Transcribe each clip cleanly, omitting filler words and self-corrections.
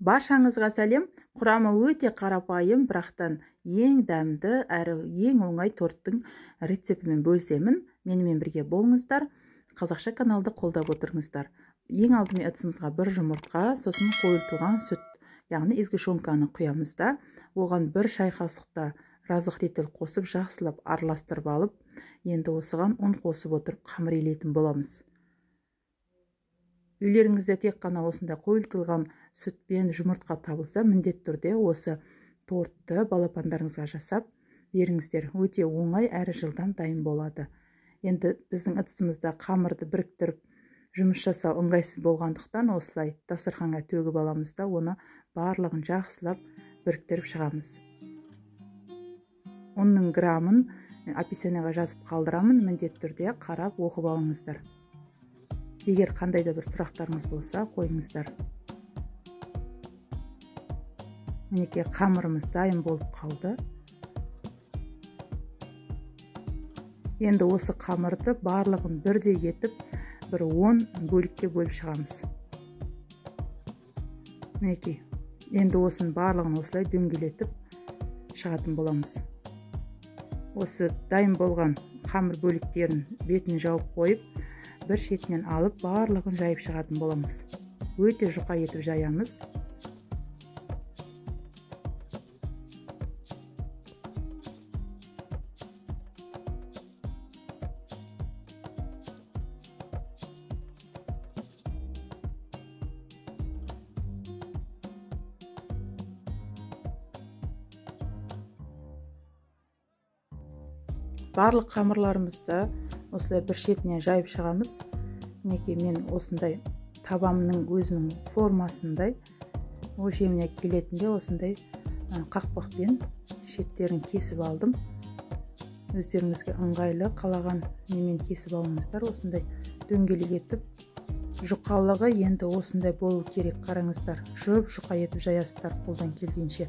Баршаңызға сәлем. Құрамы өте қарапайым, бірақтан ең дәмді әрі ең оңай торттың рецептімен бөлісемін. Менімен бірге болыңыздар. Қазақша каналды қолдап отырыңыздар. Ең алдымен ыдысымызға бір жұмыртқа, сосын қойылтылған сүт, яғни сгущенканы құямыз да, оған бір шай қасықта разрыхлитель қосып жақсылап араластырып алып, енді осыған ұн қосып отырып қамыр илейтін боламыз. Үйлеріңізде тек қана осындай қойылтылған сүт пен жұмыртқа табылса, міндетті түрде осы тортты балапандарыңызға жасап беріңіздер. Өте оңай әрі жылдам дайын болады. Енді біздің ыдысымызда қамырды біріктіріп жұмыс жасау ыңғайсыз болғандықтан осылай дастарханға төгіп аламыз да, оны барлығын жақсылап біріктіріп шығамыз. Ұнның грамын описанияға жазып қалдырамын, міндетті түрде қарап оқып алыңыздар. Егер қандай да бір сұрақтарыңыз болса, қойыңыздар. Мінекей қамырымыз дайын болып қалды. Енді осы қамырды барлығын бірдей етіп, бір 10 бөлікке бөліп шығамыз. Мінекей, енді осының барлығын осылай дөңгелетіп шығатын боламыз. Осы дайын болған қамыр бөліктерін бетін жауып қойып, бір шетінен алып барлығын жайып шығатын боламыз. Өте жұқа етіп жаямыз. Барлық қамырларымызды осылай бір шетінен жайып шығамыз. Мінекей мен осындай табамның өзінің формасындай өлшеміне келетінде осындай қақпақпен шеттерін кесіп алдым. Өздеріңізге ыңғайлы қалаған немен кесіп алыңыздар. Осындай дөңгелек етіп, жұқалығы енді осындай болу керек. Қараңыздар, жұп-жұқа етіп жаясыздар қолдан келгенше.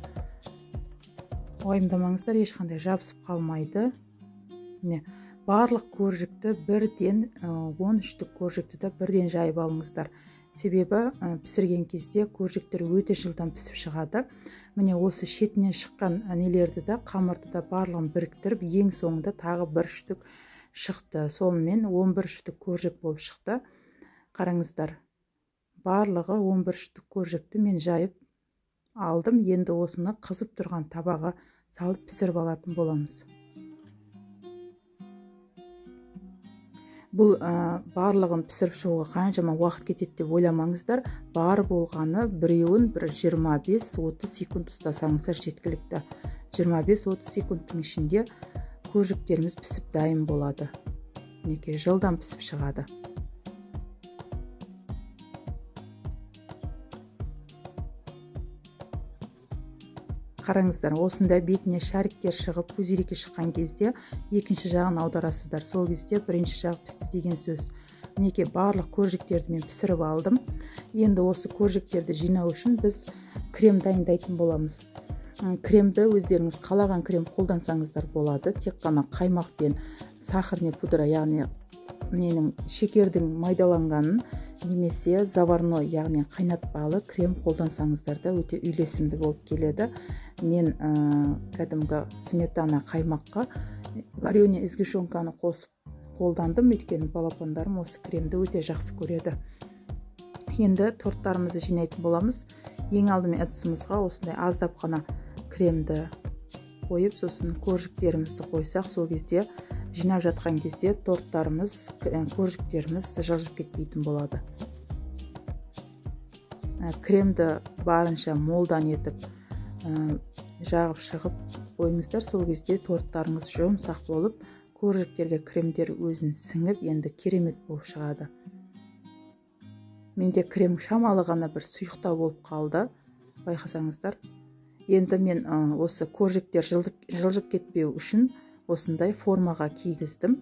Уайымдамаңыздар, ешқандай жабысып қалмайды. Міне, барлық коржикті бірден, 13-тік коржикті де бірден жайып алыңыздар. Себебі пісірген кезде коржиктер өте жылдам пісіп шығады. Міне осы шетінен шыққан нелерді де, қамырды да барлығын біріктіріп, ең соңында тағы бір үштік шықты. Сонымен 11 үштік коржик болып шықты. Қараңыздар, барлығы 11 үштік коржикті мен жайып алдым. Енді осыны қызып тұрған табаға салып пісіріп алатын боламыз. Бұл барлығын пісіріп шығуға қаншама уақыт кетеді деп ойламаңыздар. Бар болғаны біреуін бір 25-30 секунд ұстасаңыздар жеткілікті. 25-30 секундтың ішінде коржиктеріміз пісіп дайын болады. Мінекей, жылдам пісіп шығады. Қараңыздар, осындай бетіне шариктер шығып, пузырики шыққан кезде екінші жағын аударасыздар. Сол кезде бірінші жағы пісті деген сөз. Мінекей барлық коржиктерді мен пісіріп алдым. Енді осы коржиктерді жинау үшін біз крем дайындайтын боламыз. Кремді өздеріңіз қалаған крем қолдансаңыздар болады. Тек қана қаймақ пен сахарный пудра, яғни ненің шекердің майдаланғанын, немесе заварной, яғни қайнатпалы крем қолдансаңыздар да өте үйлесімді болып келеді. Мен кәдімгі сметана қаймаққа вареный сгущенканы қосып қолдандым, өйткені балапандарым осы кремді өте жақсы көреді. Енді торттарымызды жинайтын боламыз. Ең алдымен ыдысымызға осындай аздап қана кремді қойып, сосын коржиктерімізді қойсақ, сол кезде жинап жатқан кезде торттарымыз, коржиктеріміз жылжып кетпейтін болады. Кремді барынша молдан етіп жағып шығып қойыңыздар. Сол кезде торттарыңыз жұмсақ болып, коржиктерге кремдер өзін сіңіп, енді керемет болып шығады. Менде крем шамалы ғана бір сұйықтау болып қалды, байқасаңыздар. Енді мен осы коржиктер жылжып кетпеу үшін осындай формаға кигіздім.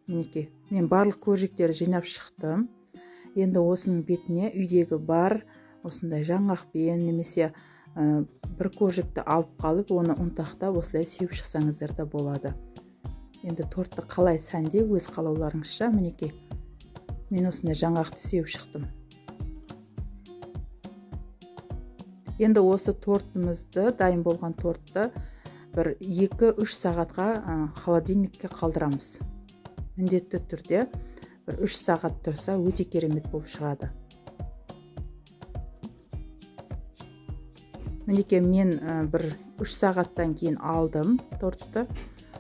Мінекей, мен барлық коржиктерді жинап шықтым. Енді осының бетіне үйдегі бар осындай жаңғақпен немесе бір коржикті алып қалып, оны ұнтақтап осылай сеуіп шықсаңыздар да болады. Енді тортты қалай сәнде өз қалауларыңызша. Мінекей, мен осындай жаңғақты сеуіп шықтым. Енді осы тортымызды, дайын болған тортты бір 2-3 сағатқа холодильникке қалдырамыз. Міндетті түрде бір 3 сағат тұрса өте керемет болып шығады. Мінекей мен бір 3 сағаттан кейін алдым тортты.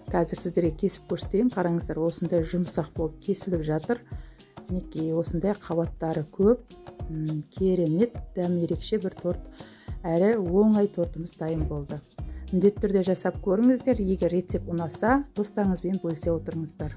Қазір сіздерге кесіп көрсетейін. Қараңыздар, осындай жұмсақ болып кесіліп жатыр. Мінекей осындай қабаттары көп, керемет дәм ерекше бір торт. Әрі оңай тортымыз дайын болды. Міндетті түрде жасап көріңіздер. Егер рецепт ұнаса, достарыңызбен бөлісе отырыңыздар.